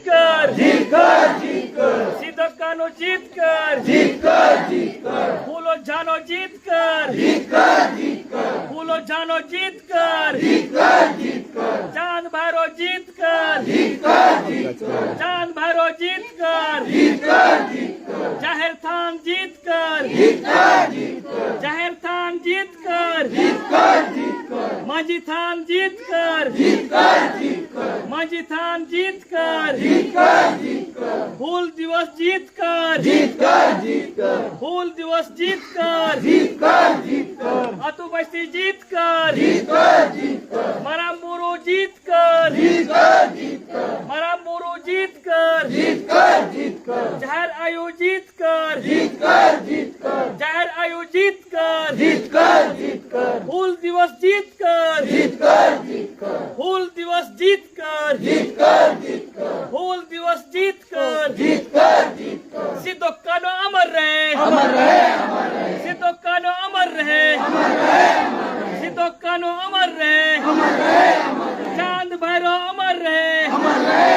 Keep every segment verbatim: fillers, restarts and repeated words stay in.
ᱡᱤᱛᱠᱟᱹᱨ! ᱡᱤᱛᱠᱟᱹᱨ! ᱡᱤᱛᱠᱟᱹᱨ! ᱥᱤᱫᱚ ᱠᱟᱹᱱᱦᱩ ᱡᱤᱛᱠᱟᱹᱨ! ᱡᱤᱛᱠᱟᱹᱨ! ᱡᱤᱛᱠᱟᱹᱨ! ᱯᱷᱩᱞᱳ ᱡᱷᱟᱱᱳ ᱡᱤᱛᱠᱟᱹᱨ! ᱡᱤᱛᱠᱟᱹᱨ! ᱡᱤᱛᱠᱟᱹᱨ! ᱯᱷᱩᱞᱳ ᱡᱷᱟᱱᱳ ᱡᱤᱛᱠᱟᱹᱨ! ᱡᱤᱛᱠᱟᱹᱨ! ᱡᱤᱛᱠᱟᱹᱨ! ᱪᱟᱸᱫ ᱵᱷᱟᱭᱨᱳ ᱡᱤᱛᱠᱟᱹᱨ! ᱡᱤᱛᱠᱟᱹᱨ! ᱡᱤᱛᱠᱟᱹᱨ! ᱪᱟᱸᱫ ᱵᱷᱟᱭᱨᱳ ᱡᱤᱛᱠᱟᱹᱨ! ᱡᱤᱛᱠᱟᱹᱨ! ᱡᱤᱛᱠᱟᱹᱨ! ᱡᱟᱦᱮᱨ ᱛᱷᱟᱱ ᱡᱤᱛᱠᱟᱹᱨ! ᱡᱤᱛᱠᱟᱹᱨ! ᱡᱤᱛᱠᱟᱹᱨ! ᱡᱟᱦᱮᱨ ᱛᱷᱟᱱ ᱡᱤᱛᱠᱟᱹᱨ! ᱡᱤᱛᱠᱟᱹᱨ! ᱡᱤᱛᱠᱟᱹᱨ! ᱢᱟᱹᱡᱷᱤ ᱛᱷᱟᱱ ᱡᱤᱛᱠᱟᱹᱨ! ᱡᱤᱛᱠᱟᱹᱨ! ᱡᱤᱛᱠᱟᱹᱨ! ᱢᱟᱹᱡᱷᱤ ᱛᱷᱟᱱ ᱡᱤᱛᱠᱟᱹᱨ! ᱡᱤᱛᱠᱟᱹᱨ! ᱡᱤᱛᱠᱟᱹᱨ! ᱦᱩᱞ ᱫᱤᱵᱚᱥ ᱡᱤᱛᱠᱟᱹᱨ! ᱡᱤᱛᱠᱟᱹᱨ! ᱡᱤᱛᱠᱟᱹᱨ! ᱦᱩᱞ ᱫᱤᱵᱚᱥ ᱡᱤᱛᱠᱟᱹᱨ! ᱡᱤᱛᱠᱟᱹᱨ! ᱡᱤᱛᱠᱟᱹᱨ! ᱟᱹᱛᱩ ᱵᱟᱹᱥᱛᱤ ᱡᱤᱛᱠᱟᱹᱨ! ᱡᱤᱛᱠᱟᱹᱨ! ᱡᱤᱛᱠᱟᱹᱨ! ᱢᱟᱨᱟᱝ ᱵᱩᱨᱩ ᱡᱤᱛᱠᱟᱹᱨ! ᱡᱤᱛᱠᱟᱹᱨ! ᱡᱤᱛᱠᱟᱹᱨ! ᱢᱟᱨᱟᱝ ᱵᱩᱨᱩ ᱡᱤᱛᱠᱟᱹᱨ! ᱡᱤᱛᱠᱟᱹᱨ! ᱡᱤᱛᱠᱟᱹᱨ! ᱡᱟᱦᱮᱨ ᱟᱭᱳ ᱡᱤᱛᱠᱟᱹᱨ! ᱡᱤᱛᱠᱟᱹᱨ! ᱡᱤᱛᱠᱟᱹᱨ! ᱡᱟᱦᱮᱨ ᱟᱭᱳ ᱡᱤᱛᱠᱟᱹᱨ! ᱡᱤᱛᱠᱟᱹᱨ! ᱡᱤᱛᱠᱟᱹᱨ! ᱦᱩᱞ ᱫᱤᱵᱚᱥ ᱡᱤᱛᱠᱟᱹᱨ! ᱡᱤᱛᱠᱟᱹᱨ! ᱡᱤᱛᱠᱟᱹᱨ! ᱦᱩᱞ ᱫᱤᱵᱚᱥ ᱡᱤᱛᱠᱟᱹᱨ! ᱡᱤᱛᱠᱟᱹᱨ! ᱡᱤᱛᱠᱟᱹᱨ! ᱦᱩᱞ ᱫᱤᱵᱚᱥ ᱡᱤᱛᱠᱟᱹᱨ! ᱡᱤᱛᱠᱟᱹᱨ! ᱡᱤᱛᱠᱟᱹᱨ! ᱥᱤᱫᱚ ᱠᱟᱹᱱᱦᱩ ᱟᱢᱟᱨ ᱨᱮ! ᱟᱢᱟᱨ ᱨᱮ! ᱟᱢᱟᱨ ᱨᱮ! ᱥᱤᱫᱚ ᱠᱟᱹᱱᱦᱩ ᱟᱢᱟᱨ ᱨᱮ! ᱟᱢᱟᱨ ᱨᱮ! ᱟᱢᱟᱨ ᱨᱮ! ᱥᱤᱫᱚ ᱠᱟᱹᱱᱦᱩ ᱟᱢᱟᱨ ᱨᱮ! ᱟᱢᱟᱨ ᱨᱮ! ᱟᱢᱟᱨ ᱨᱮ! ᱪᱟᱸᱫ ᱵᱷᱟᱭᱨᱳ ᱟᱢᱟᱨ ᱨᱮ! ᱟᱢᱟᱨ ᱨᱮ!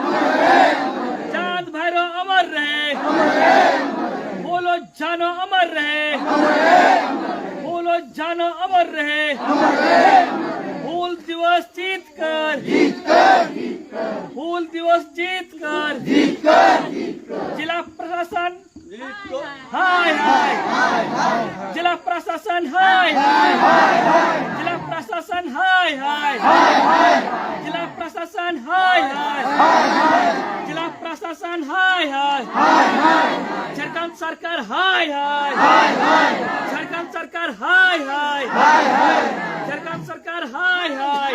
ᱟᱢᱟᱨ ᱨᱮ! ᱪᱟᱸᱫ ᱵᱷᱟᱭᱨᱳ ᱟᱢᱟᱨ ᱨᱮ! ᱟᱢᱟᱨ ᱨᱮ! ᱟᱢᱟᱨ ᱨᱮ! ᱯᱷᱩᱞᱳ ᱡᱷᱟᱱᱳ ᱟᱢᱟᱨ ᱨᱮ! ᱟᱢᱟᱨ ᱨᱮ! ᱟᱢᱟᱨ ᱨᱮ! ᱯᱷᱩᱞᱳ ᱡᱷᱟᱱᱳ ᱟᱢᱟᱨ ᱨᱮ! ᱟᱢᱟᱨ ᱨᱮ! ᱦᱩᱞ ᱫᱤᱵᱚᱥ ᱡᱤᱛᱠᱟᱹᱨ! ᱡᱤᱛᱠᱟᱹᱨ! ᱡᱤᱛᱠᱟᱹᱨ! ᱦᱩᱞ ᱫᱤᱵᱚᱥ ᱡᱤᱛᱠᱟᱹᱨ! ᱡᱤᱛᱠᱟᱹᱨ! ᱡᱤᱛᱠᱟᱹᱨ! ᱡᱮᱞᱟ ᱯᱨᱚᱥᱟᱥᱚᱱ ᱦᱟᱭ ᱦᱟᱭ! ᱡᱮᱞᱟ ᱯᱨᱚᱥᱟᱥᱚᱱ ᱦᱟᱭ ᱦᱟᱭ! ᱡᱮᱞᱟ ᱯᱨᱚᱥᱟᱥᱚᱱ ᱦᱟᱭ ᱦᱟᱭ! ᱡᱮᱞᱟ ᱯᱨᱚᱥᱟᱥᱚᱱ ᱦᱟᱭ ᱦᱟᱭ! ᱡᱮᱞᱟ ᱯᱨᱚᱥᱟᱥᱚᱱ ᱦᱟᱭ ᱦᱟᱭ! ᱡᱷᱟᱲᱠᱷᱚᱸᱰ ᱥᱚᱨᱠᱟᱨ ᱦᱟᱭ ᱦᱟᱭ! ᱡᱷᱟᱲᱠᱷᱚᱸᱰ ᱥᱚᱨᱠᱟᱨ ᱦᱟᱭ ᱦᱟᱭ! ᱡᱷᱟᱲᱠᱷᱚᱸᱰ ᱥᱚᱨᱠᱟᱨ ᱦᱟᱭ ᱦᱟᱭ!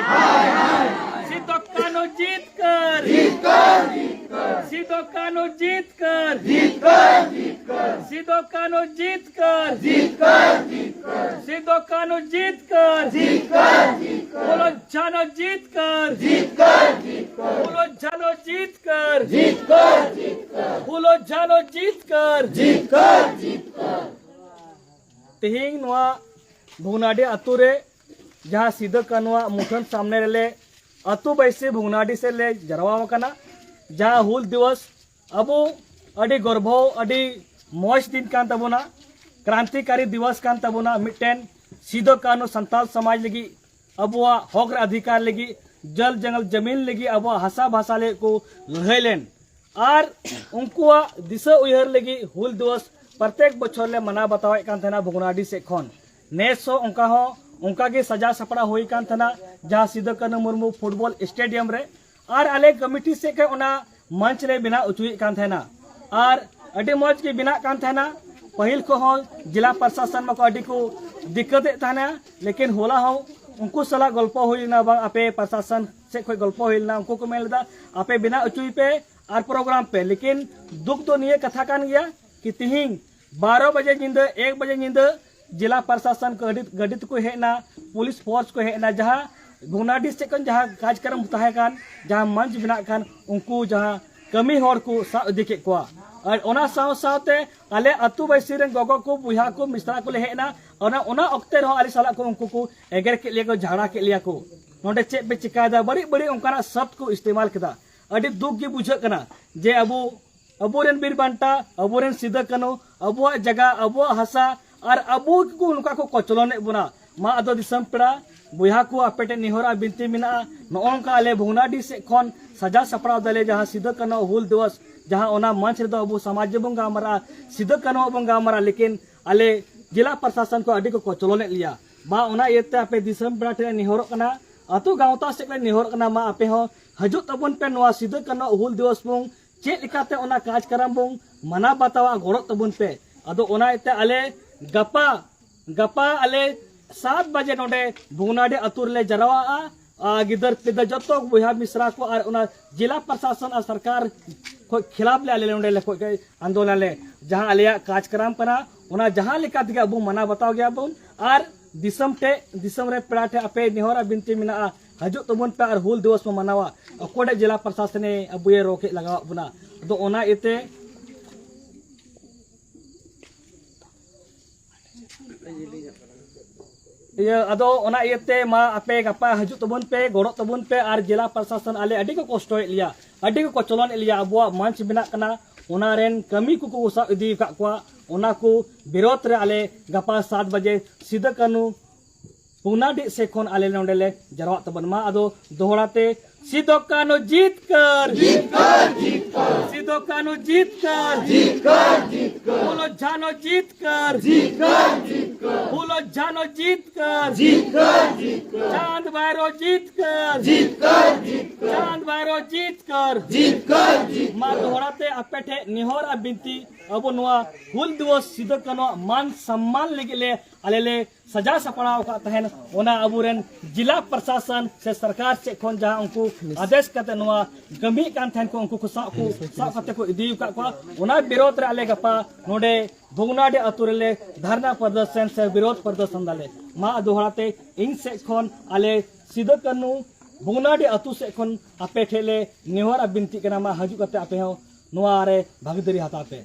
ᱥᱤᱫᱚ ᱠᱟᱹᱱᱦᱩ ᱡᱤᱛᱠᱟᱹᱨ! ᱡᱤᱛᱠᱟᱹᱨ! ᱡᱤᱛᱠᱟᱹᱨ! ᱥᱤᱫᱚ ᱠᱟᱹᱱᱦᱩ ᱡᱤᱛᱠᱟᱹᱨ! ᱡᱤᱛᱠᱟᱹᱨ! ᱡᱤᱛᱠᱟᱹᱨ! ᱥᱤᱫᱚ ᱠᱟᱹᱱᱦᱩ ᱡᱤᱛᱠᱟᱹᱨ! ᱡᱤᱛᱠᱟᱹᱨ! ᱡᱤᱛᱠᱟᱹᱨ! ᱥᱤᱫᱚ ᱠᱟᱹᱱᱦᱩ ᱡᱤᱛᱠᱟᱹᱨ! ᱡᱤᱛᱠᱟᱹᱨ! ᱡᱤᱛᱠᱟᱹᱨ! ᱯᱷᱩᱞᱳ ᱡᱷᱟᱱᱳ ᱡᱤᱛᱠᱟᱹᱨ! ᱡᱤᱛᱠᱟᱹᱨ! ᱡᱤᱛᱠᱟᱹᱨ! ᱯᱷᱩᱞᱳ ᱡᱷᱟᱱᱳ ᱡᱤᱛᱠᱟᱹᱨ! ᱡᱤᱛᱠᱟᱹᱨ! ᱡᱤᱛᱠᱟᱹᱨ! ᱯᱷᱩᱞᱳ ᱡᱷᱟᱱᱳ ᱡᱤᱛᱠᱟᱹᱨ! ᱡᱤᱛᱠᱟᱹᱨ! ᱡᱤᱛᱠᱟᱹᱨ! ᱛᱮᱦᱮᱧ ᱱᱚᱣᱟ ᱵᱷᱚᱜᱽᱱᱟᱰᱤ ᱟᱛᱳ ᱨᱮ ᱡᱟᱦᱟᱸ ᱥᱤᱫᱚ ᱠᱟᱹᱱᱦᱩᱣᱟᱜ ᱢᱩᱴᱷᱟᱹᱱ ᱥᱟᱢᱱᱮ ᱨᱮᱞᱮ ᱟᱹᱛᱩ ᱵᱟᱹᱭᱥᱤ ᱵᱷᱩᱜᱽᱱᱟᱰᱤ ᱥᱮᱫ ᱞᱮ ᱡᱟᱨᱣᱟ ᱟᱠᱟᱱᱟ, ᱡᱟᱦᱟᱸ ᱦᱩᱞ ᱫᱤᱵᱚᱥ ᱟᱵᱚ ᱟᱹᱰᱤ ᱜᱚᱨᱵᱚ, ᱟᱹᱰᱤ ᱢᱚᱡᱽ ᱫᱤᱱ ᱠᱟᱱ ᱛᱟᱵᱚᱱᱟ, ᱠᱨᱟᱱᱛᱤᱠᱟᱨᱤ ᱫᱤᱵᱚᱥ ᱠᱟᱱ ᱛᱟᱵᱚᱱᱟ, ᱢᱤᱫᱴᱮᱱ ᱥᱤᱫᱩ ᱠᱟᱹᱱᱦᱩ ᱥᱟᱱᱛᱟᱞ ᱥᱚᱢᱟᱡᱽ ᱞᱟᱹᱜᱤᱫ, ᱟᱵᱚᱣᱟᱜ ᱦᱚᱠ ᱨᱮ ᱚᱫᱷᱤᱠᱟᱨ ᱞᱟᱹᱜᱤᱫ, ᱡᱚᱞ ᱡᱚᱝᱜᱚᱞ ᱡᱟᱢᱤᱱ ᱞᱟᱹᱜᱤᱫ, ᱟᱵᱚᱣᱟᱜ ᱦᱟᱥᱟ ᱵᱷᱟᱥᱟ ᱞᱟᱹᱜᱤᱫ ᱠᱚ ᱞᱟᱹᱲᱦᱟᱹᱭ ᱞᱮᱱ, ᱟᱨ ᱩᱱᱠᱩᱣᱟᱜ ᱫᱤᱥᱟᱹ ᱩᱭᱦᱟᱹᱨ ᱞᱟᱹᱜᱤᱫ ᱦᱩᱞ ᱫᱤᱵᱚᱥ ᱯᱨᱚᱛᱮᱠ ᱵᱚᱪᱷᱚᱨ ᱞᱮ ᱢᱟᱱᱟᱣ ᱵᱟᱛᱟᱣᱮᱫ ᱠᱟᱱ ᱛᱟᱦᱮᱱᱟ ᱵᱷᱚᱜᱽᱱᱟᱰᱤ ᱥᱮᱫ ᱠᱷᱚᱱ᱾ ᱱᱮᱥ ᱦᱚᱸ ᱚᱱᱠᱟ ᱦᱚᱸ, ᱚᱱᱠᱟ ᱜᱮ ᱥᱟᱡᱟᱣ ᱥᱟᱯᱲᱟᱣ ᱦᱩᱭ ᱠᱟᱱ ᱛᱟᱦᱮᱱᱟ, ᱡᱟᱦᱟᱸ ᱥᱤᱫᱩ ᱠᱟᱹᱱᱦᱩ ᱢᱩᱨᱢᱩ ᱯᱷᱩᱴᱵᱚᱞ ᱥᱴᱮᱰᱤᱭᱟᱢ ᱨᱮ, ᱟᱨ ᱟᱞᱮ ᱠᱚᱢᱤᱴᱤ ᱥᱮᱫ ᱠᱷᱚᱱ ᱚᱱᱟ ᱢᱚᱧᱪ ᱞᱮ ᱵᱮᱱᱟᱣ ᱦᱚᱪᱚᱭᱮᱫ ᱠᱟᱱ ᱛᱟᱦᱮᱱᱟ᱾ ᱟᱨ ᱟᱹᱰᱤ ᱢᱚᱡᱽ ᱜᱮ ᱵᱮᱱᱟᱜ ᱠᱟᱱ ᱛᱟᱦᱮᱱᱟ᱾ ᱯᱟᱹᱦᱤᱞ ᱠᱚᱦᱚᱸ ᱡᱮᱞᱟ ᱯᱨᱚᱥᱟᱥᱚᱱ ᱢᱟᱠᱚ ᱟᱹᱰᱤ ᱠᱚ ᱫᱤᱠᱠᱟᱹᱛᱮᱫ ᱛᱟᱦᱮᱱᱟ, ᱞᱮᱠᱤᱱ ᱦᱚᱞᱟ ᱦᱚᱸ ᱩᱱᱠᱩ ᱥᱟᱞᱟᱜ ᱜᱚᱞᱯᱚ ᱦᱩᱭ ᱞᱮᱱᱟ, ᱵᱟᱝ, ᱟᱯᱮ ᱯᱨᱚᱥᱟᱥᱚᱱ ᱥᱮᱫ ᱠᱷᱚᱱ ᱜᱚᱞᱯᱚ ᱦᱩᱭ ᱞᱮᱱᱟ, ᱩᱱᱠᱩ ᱠᱚ ᱢᱮᱱ ᱞᱮᱫᱟ ᱟᱯᱮ ᱵᱮᱱᱟᱣ ᱦᱚᱪᱚᱭ ᱯᱮ ᱟᱨ ᱯᱨᱳᱜᱨᱟᱢ ᱯᱮ, ᱞᱮᱠᱤᱱ ᱫᱩᱠ ᱫᱚ ᱱᱤᱭᱟᱹ ᱠᱟᱛᱷᱟ ᱠᱟᱱ ᱜᱮᱭᱟ ᱠᱤ ᱛᱤᱦᱤᱧ ᱵᱟᱨᱚ ᱵᱟᱡᱮ ᱧᱤᱫᱟᱹ, ᱮᱠ ᱵᱟᱡᱮ ᱧᱤᱫᱟᱹ ᱡᱮᱞᱟ ᱯᱨᱚᱥᱟᱥᱚᱱ ᱠᱚ ᱜᱟᱹᱰᱤ, ᱜᱟᱹᱰᱤ ᱛᱮᱠᱚ ᱦᱮᱡ ᱮᱱᱟ, ᱯᱩᱞᱤᱥ ᱯᱷᱳᱨᱥ ᱠᱚ ᱦᱮᱡ ᱮᱱᱟ, ᱡᱟᱦᱟᱸ ᱵᱷᱚᱜᱽᱱᱟᱰᱤ ᱥᱮᱫ ᱠᱷᱚᱱ ᱡᱟᱦᱟᱸ ᱠᱟᱡᱽᱠᱟᱨᱚᱢ ᱛᱟᱦᱮᱸ ᱠᱟᱱ, ᱡᱟᱦᱟᱸ ᱢᱚᱧᱪ ᱵᱮᱱᱟᱜ ᱠᱟᱱ, ᱩᱱᱠᱩ ᱡᱟᱦᱟᱸ ᱠᱟᱹᱢᱤ ᱦᱚᱲ ᱠᱚ ᱥᱟᱵ ᱤᱫᱤ ᱠᱮᱫ ᱠᱚᱣᱟ᱾ ᱟᱨ ᱚᱱᱟ ᱥᱟᱶ ᱥᱟᱶᱛᱮ ᱟᱞᱮ ᱟᱹᱛᱩ ᱵᱟᱹᱭᱥᱤ ᱨᱮᱱ ᱜᱚᱜᱚ ᱠᱚ, ᱵᱚᱭᱦᱟ ᱠᱚ, ᱢᱤᱥᱨᱟ ᱠᱚᱞᱮ ᱦᱮᱡ ᱮᱱᱟ᱾ ᱚᱱᱟ, ᱚᱱᱟ ᱚᱠᱛᱮ ᱨᱮᱦᱚᱸ ᱟᱞᱮ ᱥᱟᱞᱟᱜ ᱠᱚ, ᱩᱱᱠᱩ ᱠᱚ ᱮᱜᱮᱨ ᱠᱮᱫ ᱞᱮᱭᱟ ᱠᱚ, ᱡᱷᱟᱲᱟ ᱠᱮᱫ ᱞᱮᱭᱟ ᱠᱚ, "ᱱᱚᱰᱮ ᱪᱮᱫ ᱯᱮ ᱪᱤᱠᱟᱭᱮᱫᱟ?" ᱵᱟᱹᱲᱤᱡ ᱵᱟᱹᱲᱤᱡ ᱚᱱᱠᱟᱱᱟᱜ ᱥᱟᱵᱫ ᱠᱚ ᱤᱥᱛᱮᱢᱟᱞ ᱠᱮᱫᱟ᱾ ᱟᱹᱰᱤ ᱫᱩᱠ ᱜᱮ ᱵᱩᱡᱷᱟᱹᱜ ᱠᱟᱱᱟ ᱡᱮ ᱟᱵᱚ, ᱟᱵᱚᱨᱮᱱ ᱵᱤᱨ ᱵᱟᱱᱴᱟ, ᱟᱵᱚᱨᱮᱱ ᱥᱤᱫᱟᱹ ᱠᱟᱹᱱᱦᱩ, ᱟᱵᱚᱣᱟᱜ ᱡᱟᱭᱜᱟ, ᱟᱵᱚᱣᱟᱜ ᱦᱟᱥᱟ, ᱟᱨ ᱟᱵᱚ ᱜᱮᱠᱚ ᱱᱚᱝᱠᱟ ᱠᱚ ᱠᱚᱪᱞᱚᱱᱮᱫ ᱵᱚᱱᱟ᱾ ᱢᱟ ᱟᱫᱚ ᱫᱤᱥᱚᱢ ᱯᱮᱲᱟ, ᱵᱚᱭᱦᱟ ᱠᱚ, ᱟᱯᱮ ᱴᱷᱮᱱ ᱱᱮᱦᱚᱨ ᱟᱨ ᱵᱤᱱᱛᱤ ᱢᱮᱱᱟᱜᱼᱟ, ᱱᱚᱜᱼᱚ ᱱᱚᱝᱠᱟ ᱟᱞᱮ ᱵᱷᱚᱜᱽᱱᱟᱰᱤ ᱥᱮᱫ ᱠᱷᱚᱱ ᱥᱟᱡᱟᱣ ᱥᱟᱯᱲᱟᱣ ᱫᱟᱞᱮ ᱡᱟᱦᱟᱸ ᱥᱤᱫᱟᱹ ᱠᱟᱹᱱᱦᱩ ᱦᱩᱞ ᱫᱤᱵᱚᱥ, ᱡᱟᱦᱟᱸ ᱚᱱᱟ ᱢᱚᱧᱪ ᱨᱮᱫᱚ ᱟᱵᱚ ᱥᱚᱢᱟᱡᱽ ᱵᱚᱱ ᱜᱟᱞᱢᱟᱨᱟᱜᱼᱟ, ᱥᱤᱫᱟᱹ ᱠᱟᱹᱱᱦᱩ ᱵᱚᱱ ᱜᱟᱞᱢᱟᱨᱟᱜᱼᱟ, ᱞᱮᱠᱤᱱ ᱟᱞᱮ ᱡᱮᱞᱟ ᱯᱨᱚᱥᱟᱥᱚᱱ ᱠᱚ ᱟᱹᱰᱤ ᱠᱚ ᱠᱚᱪᱞᱚᱱᱮᱫ ᱞᱮᱭᱟ᱾ ᱵᱟ, ᱚᱱᱟ ᱤᱭᱟᱹᱛᱮ ᱟᱯᱮ ᱫᱤᱥᱚᱢ ᱯᱮᱲᱟ ᱴᱷᱮᱱ ᱱᱮᱦᱚᱨᱚᱜ ᱠᱟᱱᱟ, ᱟᱹᱛᱩ ᱜᱟᱶᱛᱟ ᱥᱮᱫ ᱞᱮ ᱱᱮᱦᱚᱨᱚᱜ ᱠᱟᱱᱟ, ᱢᱟ ᱟᱯᱮ ᱦᱚᱸ ᱦᱤᱡᱩᱜ ᱛᱟᱵᱚᱱ ᱯᱮ, ᱱᱚᱣᱟ ᱥᱤᱫᱟᱹ ᱠᱟᱹᱱᱦᱩ ᱦᱩᱞ ᱫᱤᱵᱚᱥ ᱵᱚᱱ ᱪᱮᱫ ᱞᱮᱠᱟᱛᱮ ᱚᱱᱟ ᱠᱟᱡᱽᱠᱟᱨᱟᱢ ᱵᱚᱱ ᱢᱟᱱᱟᱣ ᱵᱟᱛᱟᱣᱟ, ᱜᱚᱲᱚᱜ ᱛᱟᱵᱚᱱ ᱯᱮ᱾ ᱟᱫᱚ ᱚᱱᱟ ᱤᱭᱟᱹᱛᱮ ᱟᱞᱮ ᱜᱟᱯᱟ, ᱜᱟᱯᱟ ᱟᱞᱮ ᱥᱟᱛ ᱵᱟᱡᱮ ᱱᱚᱰᱮ ᱵᱷᱩᱜᱽᱱᱟᱰᱤ ᱟᱹᱛᱩ ᱨᱮᱞᱮ ᱡᱟᱨᱣᱟᱜᱼᱟ᱾ ᱟᱨ ᱜᱤᱫᱟᱹᱨ ᱯᱤᱫᱟᱹᱨ ᱡᱚᱛᱚ ᱵᱚᱭᱦᱟ ᱢᱤᱥᱨᱟ ᱠᱚ ᱟᱨ ᱚᱱᱟ ᱡᱮᱞᱟ ᱯᱨᱚᱥᱟᱥᱚᱱ ᱟᱨ ᱥᱚᱨᱠᱟᱨ ᱠᱷᱚᱡ ᱠᱷᱤᱞᱟᱯ ᱞᱮ ᱟᱞᱮ ᱱᱚᱰᱮ ᱞᱮ ᱠᱷᱚᱡ ᱟᱱᱫᱳᱞᱚᱱ ᱞᱮ, ᱡᱟᱦᱟᱸ ᱟᱞᱮᱭᱟᱜ ᱠᱟᱡᱽᱠᱟᱨᱟᱢ ᱠᱟᱱᱟ, ᱚᱱᱟ ᱡᱟᱦᱟᱸ ᱞᱮᱠᱟ ᱛᱮᱜᱮ ᱟᱵᱚ ᱢᱟᱱᱟᱣ ᱵᱟᱛᱟᱣ ᱜᱮᱭᱟ ᱵᱚᱱ᱾ ᱟᱨ ᱫᱤᱥᱚᱢ ᱴᱷᱮᱡ, ᱫᱤᱥᱚᱢ ᱨᱮ ᱯᱮᱲᱟ ᱴᱷᱮᱡ ᱟᱯᱮ ᱱᱮᱦᱚᱨ ᱟᱨ ᱵᱤᱱᱛᱤ ᱢᱮᱱᱟᱜᱼᱟ, ᱦᱤᱡᱩᱜ ᱛᱟᱵᱚᱱ ᱯᱮ ᱟᱨ ᱦᱩᱞ ᱫᱤᱵᱚᱥ ᱵᱚᱱ ᱢᱟᱱᱟᱣᱟ᱾ ᱚᱠᱚᱭ ᱴᱷᱮᱡ ᱡᱮᱞᱟ ᱯᱨᱚᱥᱟᱥᱚᱱᱮ ᱟᱵᱚᱭᱮ ᱨᱚ ᱠᱮᱫ ᱞᱟᱜᱟᱣᱟᱜ ᱵᱚᱱᱟ? ᱟᱫᱚ ᱚᱱᱟ ᱤᱭᱟᱹᱛᱮ ᱤᱭᱟᱹ, ᱟᱫᱚ ᱚᱱᱟ ᱤᱭᱟᱹᱛᱮ ᱢᱟ ᱟᱯᱮ ᱜᱟᱯᱟ ᱦᱤᱡᱩᱜ ᱛᱟᱵᱚᱱ ᱯᱮ, ᱜᱚᱲᱚᱜ ᱛᱟᱵᱚᱱ ᱯᱮ᱾ ᱟᱨ ᱡᱮᱞᱟ ᱯᱨᱚᱥᱟᱥᱚᱱ ᱟᱞᱮ ᱟᱹᱰᱤ ᱠᱚ ᱠᱚᱥᱴᱚᱭᱮᱫ ᱞᱮᱭᱟ, ᱟᱹᱰᱤ ᱠᱚ ᱠᱚᱪᱞᱚᱱᱮᱫ ᱞᱮᱭᱟ᱾ ᱟᱵᱚᱣᱟᱜ ᱢᱚᱧᱪ ᱵᱮᱱᱟᱜ ᱠᱟᱱᱟ, ᱚᱱᱟ ᱨᱮᱱ ᱠᱟᱹᱢᱤ ᱠᱚᱠᱚ ᱥᱟᱵ ᱤᱫᱤ ᱟᱠᱟᱫ ᱠᱚᱣᱟ, ᱚᱱᱟ ᱠᱚ ᱵᱤᱨᱳᱫᱷ ᱨᱮ ᱟᱞᱮ ᱜᱟᱯᱟ ᱥᱟᱛ ᱵᱟᱡᱮ ᱥᱤᱫᱩ ᱠᱟᱹᱱᱦᱩ ᱵᱷᱚᱜᱽᱱᱟᱰᱤ ᱥᱮᱫ ᱠᱷᱚᱱ ᱟᱞᱮ ᱱᱚᱰᱮ ᱞᱮ ᱡᱟᱨᱣᱟᱜ ᱛᱟᱵᱚᱱ ᱢᱟ᱾ ᱟᱫᱚ ᱫᱚᱦᱲᱟ ᱛᱮ, ᱥᱤᱫᱩ ᱠᱟᱹᱱᱦᱩ ᱡᱤᱛᱠᱟᱹᱨ, ᱡᱤᱛᱠᱟᱹᱨ, ᱡᱤᱛᱠᱟᱹᱨ᱾ ᱥᱤᱫᱩ ᱠᱟᱹᱱᱦᱩ ᱡᱤᱛᱠᱟᱹᱨ, ᱡᱤᱛᱠᱟᱹᱨ, ᱡᱤᱛᱠᱟᱹᱨ᱾ ᱯᱷᱩᱞᱳ ᱡᱷᱟᱱᱳ ᱡᱤᱛᱠᱟᱹᱨ, ᱡᱤᱛᱠᱟᱹᱨ, ᱡᱤᱛᱠᱟᱹᱨ᱾ ᱯᱷᱩᱞᱳ ᱡᱷᱟᱱᱳ ᱡᱤᱛᱠᱟᱹᱨ, ᱡᱤᱛᱠᱟᱹᱨ, ᱡᱤᱛᱠᱟᱹᱨ᱾ ᱪᱟᱸᱫ ᱵᱷᱟᱭᱨᱳ ᱡᱤᱛᱠᱟᱹᱨ, ᱡᱤᱛᱠᱟᱹᱨ, ᱡᱤᱛᱠᱟᱹᱨ᱾ ᱪᱟᱸᱫ ᱵᱷᱟᱭᱨᱳ ᱡᱤᱛᱠᱟᱹᱨ, ᱡᱤᱛᱠᱟᱹᱨ, ᱡᱤᱛᱠᱟᱹᱨ᱾ ᱢᱟ ᱫᱚᱦᱲᱟ ᱛᱮ ᱟᱯᱮ ᱴᱷᱮᱱ ᱱᱮᱦᱚᱨ ᱟᱨ ᱵᱤᱱᱛᱤ, ᱟᱵᱚ ᱱᱚᱣᱟ ᱦᱩᱞ ᱫᱤᱵᱚᱥ ᱥᱤᱫᱩ ᱠᱟᱹᱱᱦᱩᱣᱟᱜ ᱢᱟᱱ ᱥᱚᱢᱢᱟᱱ ᱞᱟᱹᱜᱤᱫ ᱞᱮ, ᱟᱞᱮ ᱞᱮ ᱥᱟᱡᱟᱣ ᱥᱟᱯᱲᱟᱣ ᱟᱠᱟᱫ ᱛᱟᱦᱮᱱ, ᱚᱱᱟ ᱟᱵᱚᱨᱮᱱ ᱡᱮᱞᱟ ᱯᱨᱚᱥᱟᱥᱚᱱ ᱥᱮ ᱥᱚᱨᱠᱟᱨ ᱥᱮᱫ ᱠᱷᱚᱱ ᱡᱟᱦᱟᱸ ᱩᱱᱠᱩ ᱟᱫᱮᱥ ᱠᱟᱛᱮ ᱱᱚᱣᱟ ᱠᱟᱹᱢᱤᱭᱮᱫ ᱠᱟᱱ ᱛᱟᱦᱮᱱ ᱠᱚ, ᱩᱱᱠᱩ ᱠᱚ ᱥᱟᱵ ᱠᱚ, ᱥᱟᱵ ᱠᱟᱛᱮ ᱠᱚ ᱤᱫᱤ ᱟᱠᱟᱫ ᱠᱚᱣᱟ᱾ ᱚᱱᱟ ᱵᱤᱨᱳᱫᱷ ᱨᱮ ᱟᱞᱮ ᱜᱟᱯᱟ ᱱᱚᱰᱮ ᱵᱷᱚᱜᱽᱱᱟᱰᱤ ᱟᱛᱳ ᱨᱮᱞᱮ ᱫᱷᱟᱨᱱᱟ ᱯᱨᱚᱫᱚᱨᱥᱚᱱ ᱥᱮ ᱵᱤᱨᱳᱫᱷ ᱯᱨᱚᱫᱚᱨᱥᱚᱱ ᱫᱟᱞᱮ᱾ ᱢᱟ ᱫᱚᱦᱲᱟ ᱛᱮ ᱤᱧ ᱥᱮᱫ ᱠᱷᱚᱱ, ᱟᱞᱮ ᱥᱤᱫᱩ ᱠᱟᱹᱱᱦᱩ ᱵᱷᱚᱜᱽᱱᱟᱰᱤ ᱟᱛᱳ ᱥᱮᱫ ᱠᱷᱚᱱ ᱟᱯᱮ ᱴᱷᱮᱱ ᱞᱮ ᱱᱮᱦᱚᱨ ᱟᱨ ᱵᱤᱱᱛᱤᱜ ᱠᱟᱱᱟ, ᱢᱟ ᱦᱤᱡᱩᱜ ᱠᱟᱛᱮ ᱟᱯᱮ ᱦᱚᱸ ᱱᱚᱣᱟ ᱨᱮ ᱵᱷᱟᱜᱤᱫᱟᱨᱤ ᱦᱟᱛᱟᱣ ᱯᱮ᱾